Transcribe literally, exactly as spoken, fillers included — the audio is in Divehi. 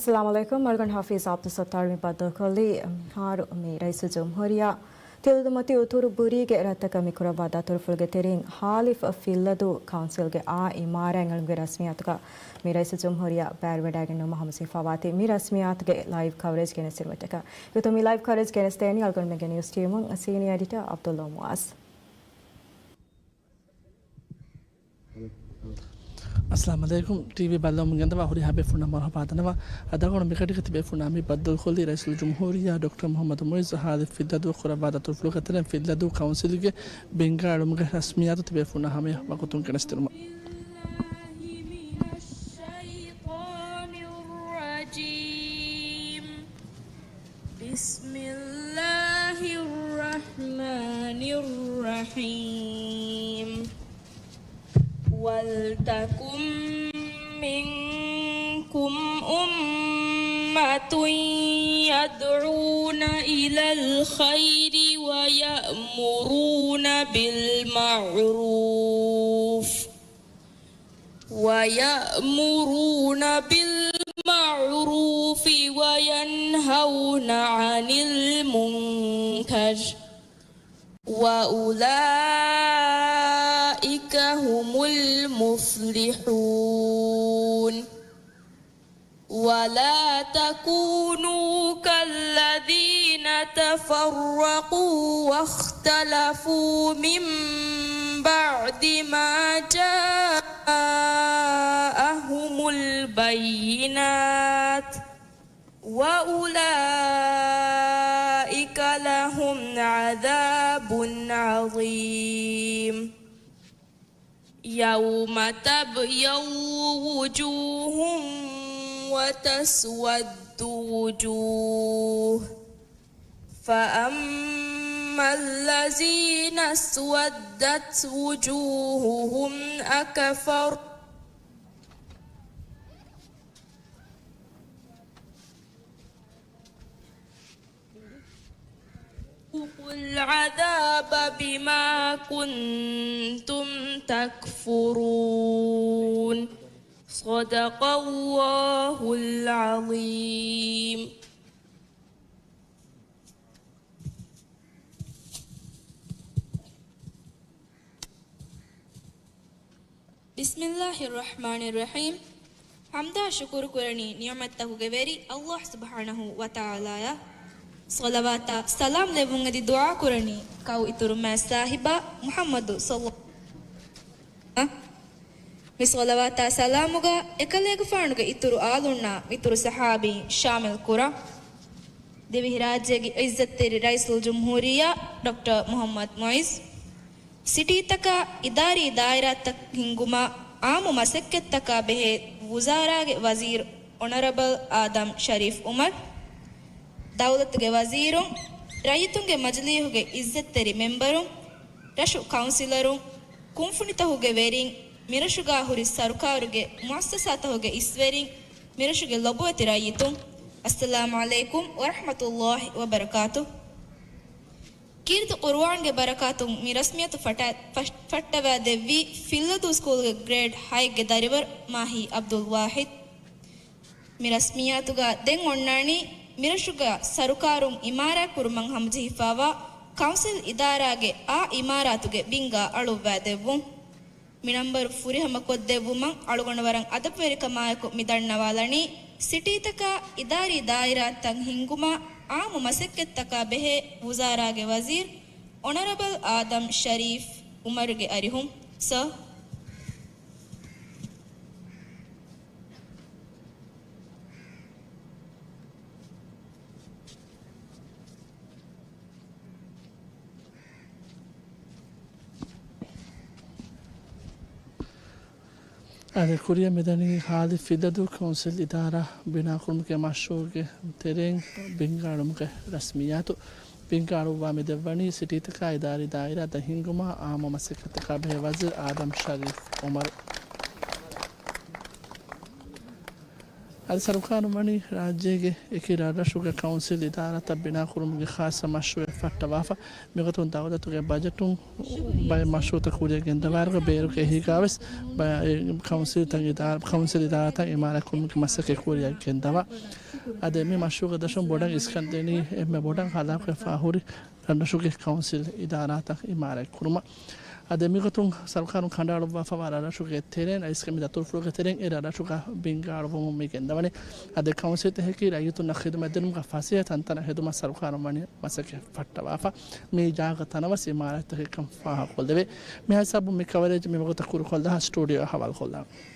އައްސަލާމު ޢަލައިކުމް. އަޅުގަނޑު ޙަފީޒް ޢަބްދުއްސައްތާރު މި ބައްދަލުކޮށްލީ، މިހާރު މި ރައީސުލްޖުމްހޫރިއްޔާ ތިލުދުމަތި އުތުރު ބުރީގެ ރަށްތަކަށް މިކުރައްވާ ދަތުރުފުޅުގެ ތެރެއިން ހާލިފް ފިއްލަދޫ ކައުންސިލްގެ އާ އިމާރާތް އެޅުމުގެ ރަސްމިއްޔާތުގަ މި ރައީސުލްޖުމްހޫރިއްޔާ ބައިވެވަޑައިގެންނެވުމަށް ހަމަޖެހިފައިވާތީ މި ރަސްމިއްޔާތުގެ ލައިވް ކަވަރޭޖް ގެނެސްދިނުމަށްޓަކާ. އެގޮތުން މި ލައިވް ކަވަރޭޖް ގެނެސްދޭނީ އަޅުގަނޑުމެންގެ ނިއުސް ޓީމުން ސީނިއާ އެޑިޓާ ޢަބްދުﷲ މުޢާޒް. އައްސަލާމު ޢަލައިކުމް. ޓީވީ ބައްލަވަމުން ގެންދަވާ ހުރިހާ ބޭފުޅުންނަށް މަރުޙަބާ ދަންނަވާ. އަދި އަޅުގަނޑު މިގަޑީގަ ތިބޭފުޅުންނާ މި ބައްދަލުކޮށްލީ ރައީސުލްޖުމްހޫރިއްޔާ ޑޮކްޓަރ މުޙައްމަދު މުޢިއްޒު ހާލިފް ފިއްލަދޫ ކުރައްވާ ދަތުރުފުޅުގެ ތެރެއިން ފިއްލަދޫ ކައުންސިލްގެ ބިންގާ އެޅުމުގެ ރަސްމިއްޔާތު ތިބޭފުޅުންނާ ހަމަޔަށް ވަގުތުން ގެނެސްދިނުމަށް. بسم الله الرحمن الرحيم. ولتكن منكم أمة يدعون إلى الخير ويأمرون بالمعروف ويأمرون بالمعروف وينهون عن المنكر وأولئك هم المفلحون. ولا تكونوا كالذين تفرقوا واختلفوا من بعد ما جاءهم البينات وأولئك لهم عذاب عظيم. يوم تبيض وجوه وتسود وجوه، فأما الذين اسودت وجوههم أكفر ذوقوا العذاب بما كنتم تكفرون. صدق الله العظيم. بسم الله الرحمن الرحيم. ޙަމްދާ ޝުކުރު ކުރަނީ ނިޢުމަތްތަކުގެ ވެރި ﷲ ސުބްޙާނަހޫ ވަތަޢާލާއަށް. ޞަލަވާތާ ސަލާމް ލެއްވުން އެދި ދުޢާ ކުރަނީ ކައު އިތުރު މާތް ސާހިބާ މުޙައްމަދު ޞައްލަ މި ޞަލަވާތާ ސަލާމުގަ އެކަލޭގެފާނުގެ އިތުރު އާލުންނާ މިތުރު ޞަޙާބީން ޝާމިލް ކުރަން. ދިވެހިރާއްޖޭގެ ޢިއްޒަތްތެރި ރައީސުލްޖުމްހޫރިއްޔާ ޑޮކްޓަރ މުޙައްމަދު މުޢިއްޒު، ސިޓީތަކާ އިދާރީ ދާއިރާތައް ހިންގުމަށް އާއްމު މަސައްކަތްތަކާ ބެހޭ ވުޒާރާގެ ވަޒީރު އޮނަރަބަލް އާދަމް ޝަރީފް ޢުމަރު، ދައުލަތުގެ ވަޒީރުން، ރައްޔިތުންގެ މަޖިލީހުގެ ޢިއްޒަތްތެރި މެމްބަރުން، ރަށު ކައުންސިލަރުން، ކުންފުނިތަކުގެ ވެރިން، މިރަށުގާ ހުރި ސަރުކާރުގެ މުއައްސަސާތަކުގެ އިސްވެރިން، މިރަށުގެ ލޮބުވެތި ރައްޔިތުން، އައްސަލާމު ޢަލައިކުމް ވަރަޙްމަތުﷲ ވަބަރަކާތު. ކީރިތި ޤުރުއާންގެ ބަރަކާތުން މި ރަސްމިއްޔަތު ފަޓަ-، ފަށް-، ފައްޓަވައިދެއްވީ ފިއްލަދޫ ސްކޫލްގެ ގްރޭޑް ހައެއްގެ ދަރިވަރު މާހީ ޢަބްދުލް ވާޙިދު. މި ރަސްމިއްޔާތުގަ ދެން އޮންނާނީ މިރަށުގަ ސަރުކާރުން އިމާރާތްކުރުމަށް ހަމަޖެހިފައިވާ ކައުންސިލް އިދާރާގެ އާ އިމާރާތުގެ ބިންގާ އަޅުއްވައިދެއްވުން. މި ނަންބަރު ފުރިހަމަކޮށްދެއްވުމަށް އަޅުގަނޑު ވަރަށް އަދަބުވެރިކަމާއެކު މި ދަންނަވާލަނީ، ސިޓީތަކާ އިދާރީ ދާއިރާތައް ހިންގުމަށް އާއްމު މަސައްކަތްތަކާ ބެހޭ ވުޒާރާގެ ވަޒީރު އޮނަރަބަލް އާދަމް ޝަރީފް ޢުމަރުގެ އަރިހުން. ސަރ. އަދި ކުރިއަށް މިދަނީ ހާލި ފިއްލަދޫ ކައުންސިލް އިދާރާ ބިނާކުރުމުގެ މަޝްރޫޢުގެ ތެރެއިން ބިންގާ އެޅުމުގެ ރަސްމިއްޔާތު. ބިންގާ އަޅުއްވާ މި ދެއްވަނީ ސިޓީތަކާ އިދާރީ ދާއިރާތައް ހިންގުމަށް އާއްމު މަސައްކަތްތަކާ ބެހޭ ވަޒީރު އާދަމް ޝަރީފް ޢުމަރު. އަދި ސަރުކާރުން ވަނީ ރާއްޖޭގެ އެކި ރަށްރަށުގެ ކައުންސިލް އިދާރާތައް ބިނާކުރުމުގެ ޚާއްޞަ މަޝްރޫޢެއް ފައްޓަވާފަ. މިގޮތުން ދައުލަތުގެ ބަޖެޓުން ބައެއް މަޝްރޫޢުތައް ކުރިއަށް ގެންދަވާއިރުގަ ބޭރުގެ އެހީގަވެސް ބައެއް ކައުންސިލްތައް އިދާ-، ކައުންސިލް އިދާރާތައް އިމާރާތްކުރުމުގެ މަސައްކަތް ކުރިއަށް ގެންދަވާ. އަދި މި މަޝްރޫޢުގެ ދަށުން ބޮޑަށް އިސްކަން ދެނީ އެންމެ ބޮޑަށް ހަލާކުވެފަ ހުރި ރަށްރަށުގެ ކައުންސިލް އިދާރާތައް އިމާރާތްކުރުމަށް. އަދި މިގޮތުން ސަރުކާރުން ކަނޑައަޅުއްވާފަވާ ރަށްރަށުގެ ތެރެއިން އައިސްގެ މި ދަތުރުފުޅުގެ ތެރެއިން އެ ރަށްރަށުގަ ބިންގާ އަޅުވަމުން މި ގެންދަވަނީ. އަދި ކައުންސިލްތަކަކީ ރައްޔިތުންނަށް ޚިދުމަތް ދިނުމުގަ ފަސޭހަ ތަންތަނަށް ހެދުމަށް ސަރުކާރުން ވަނީ މަސައްކަތް ފައްޓަވާފަ. މި ޖާގަ ތަނަވަސް އިމާރާތްތަކެއްކަން ފާހަގަކޮށްލެވޭ. މި ހިސާބުން މި ކަވަރޭޖް މިވަގުތަށް ކުރުކޮށްލާ ސްޓޫޑިއޯ ހަވާލުކޮށްލާން.